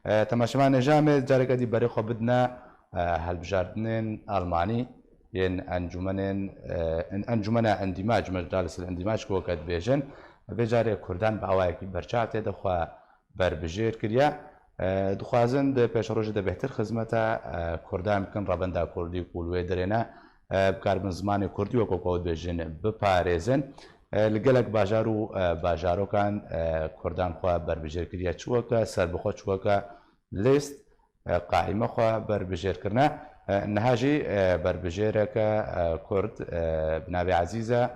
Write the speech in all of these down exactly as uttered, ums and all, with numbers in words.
E, temaşevanê jamê careke dî berê xwe bidine, e, helbijardinên Almanî yên encûmenên, e, en-, encûmena endîmac, Mecdalis el Endîmac ku weke dibêjin. Vê carê Kurdan bi awayekî berçav tê de xwe berbijêr kiriye. E, dixwazin di pêşerojê de bêhtir xizmeta, e, Kurdan bikin, revenda Kurdî ku li wê derê ne, e, bikaribin zimanê Kurdî wek ku dibêjin biparêzin. E, li gelek bajar û, e, bajarokan, e, Kurdan xwe berbijêr kiriye. Çi weke serbixwe, çi weke lîst, e, qaîme xwe berbijêr kirine. E, niha jî, e, berbijêreke, e, Kurd, e, bi navê Ezîze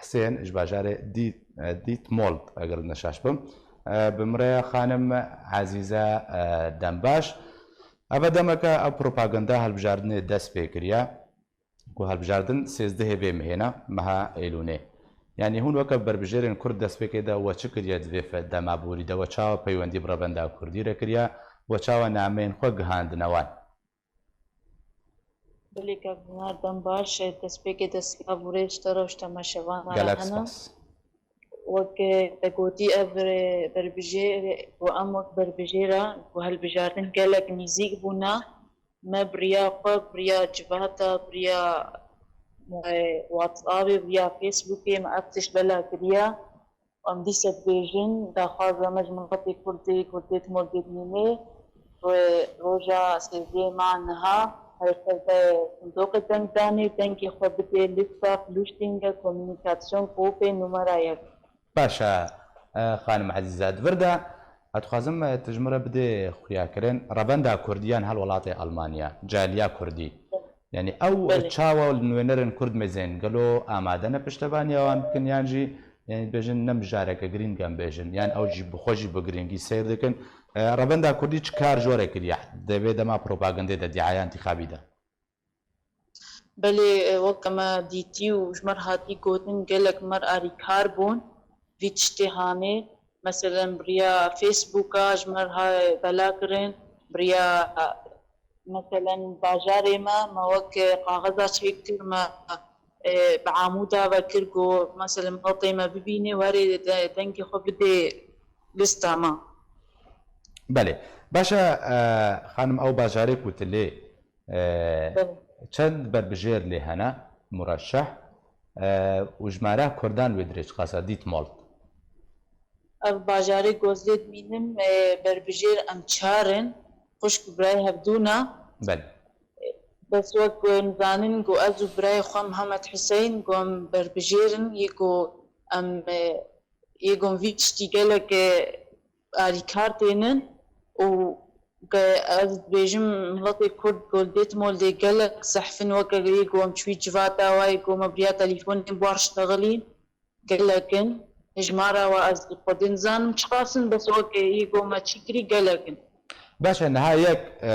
Hisên ji bajarê Dît-, e, Dîtmold, eger ne şaş bim, e, bi min re ye xanim Ezîze, e, Dembaş. Eve demeke ev propaganda helbijardinê dest pê kiriye. Ku helbijardin sêzdehê vê mehê ne, meha Eylûnê. Yanî hûn weke berbijêrên Kurd destpêkê de we çi kiriye di vê fe-, dema borî de? We çawa peywendî bi revenda Kurdî re kiriye? We çawa nameyên xwe gihandine wan? Belê kak Dinar, dem baş, destpêkê de silav û rêz ji te re û ji temaşevana re hene. Gelek spas. Wek te gotî, ev berbijêr, ku em wek berbijêra ku helbijardin gelek nîzîk bûne, me bi riya xwe, bi riya civata, bi riya, e, WhatsAppê, bi riya Facebookê me ev tişt bela kiriye. Em dîsa dibêjin, daxwaza me ji miletê Kurdê, Kurdê Timorgê dimîne, ro-, roja sêzdehê meha niha her serde sindoqê dengdanê dengê xwe bidê lista Flüchtlinge Kommunikasyon Gruppe numara yek. Baş e, e, xanim Ezîze, di vir de ez dixwazim, e, tu ji min re bidê xuyakirin. Revenda Kurdî yan hel welatê Almanya, caliya Kurdî. Yanî ew, e, Belê. Çawa li nûnerên Kurd mêzên gelo amade ne piştevaniya wan bikin yan jî, yanî dibêjin ne mijareke girîng em bêjin. Yan ew jî bi xwe jî bi girîngî seyr dikin. E, revenda Kurdî çi kar ji we re kiriye? Di vê dema propagandê de, dîaya întîxabî de. Belê, e, weke me dîtî û ji me re hatî gotin, gelek me re alîkar bûn vî tiştê hanê. Meselen, bi riya Facebooka ji me re ha-, bela kirin, bi riya, e, meselen, bajarê me, me wek, e, kaxeza çêkir, me, e, bi amûda ve kir ku, meselen, miletê me bibîne, werê de-, dengê xwe bidê lista me. Belê. Baş e, e, xanim, ew bajarê ku tu lê Ee, Belê. Çend berbijêr lê hene, mureşeh, ee, û jimara Kurdan wê dirê çiqas e, Dîtmold? Ev bajarê ku ez lê dimînim, ee, berbijêr em çar in, xwişk û birayê hevdû ne. Belê. Bes wek ku em zanin ku ez û birayê xwe Mihemed Hiseyn ku em berbijêr in, yê ku em, ee, yê ku em vî tiştî gelek, ee, alîkar tênin û ke ez dibêjim miletê Kurd ku li Dêtmoldê gelek zehf in, weke yê ku em çûyî civata wayê ku me bi riya telîfonê bi wan re ştexilîn, gelek in. Hejmara we ez xwedê nizanim çiqas in, bes weke yê ku me çî kirî gelek in. Baş e, niha yek, e,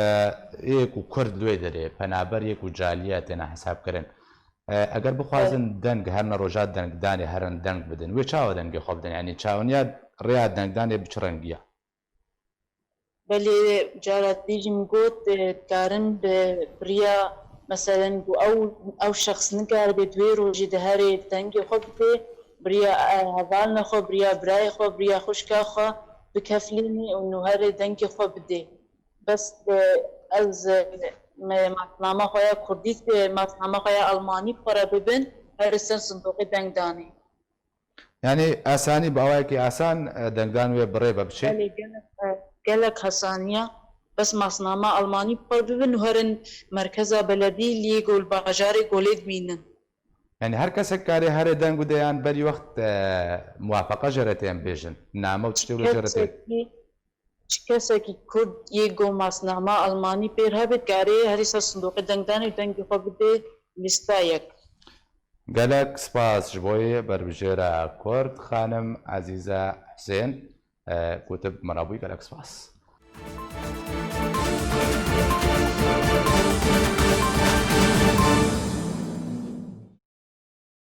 yê ku Kurd li wê derê, penaber yê ku caliye têne hesabkirin. E, eger bixwazin Belê. Deng herine roja dengdanê herin deng bidin, wê çawa dengê xwe bidin? Yanî çawiniya rêya dengdanê bi çi rengî ye? Belê, cara dî jî min got, e, dikarin bi, bi riya, meselen, ku ew, ew şexs nikaribe di wê rojê de herê dengê xwe bidê, bi riya, e, hevalna xwe, bi riya birayê xwe, bi riya xwişka xwe bikeflînê û nû herê dengê xwe bidê. Bes, e, ez, e, me, masnama xwe ya kurdî, e, masnama xwe ya almanî bi xwe re bibin, herê ser sindoqê dengdanê. Yanî asanî, bi awayekî asan, e, dengdan wê bi rê ve biçe? Belê, gelek, e, gelek asaniya. Bes masnama almanî bi xwe bibin û herin merkeza beledî lê gol bajarê golê dimînin. Yanî her kesek karê herê deng bide yan berî wext, e, muwafeqa jê re tê em bêjin. Name û tiştê wê jê re tê. Kesekî Çi kesekî Kurd yê ku masnama Almanî pêr hebe, dikarê herî ser sindoqê dengdanê û dengê xwe bidê lîsta yek. Gelek spas ji bo yê berbijêra Kurd, xanim Ezîze Husên, e, ku tu bi me re bûyî, gelek spas.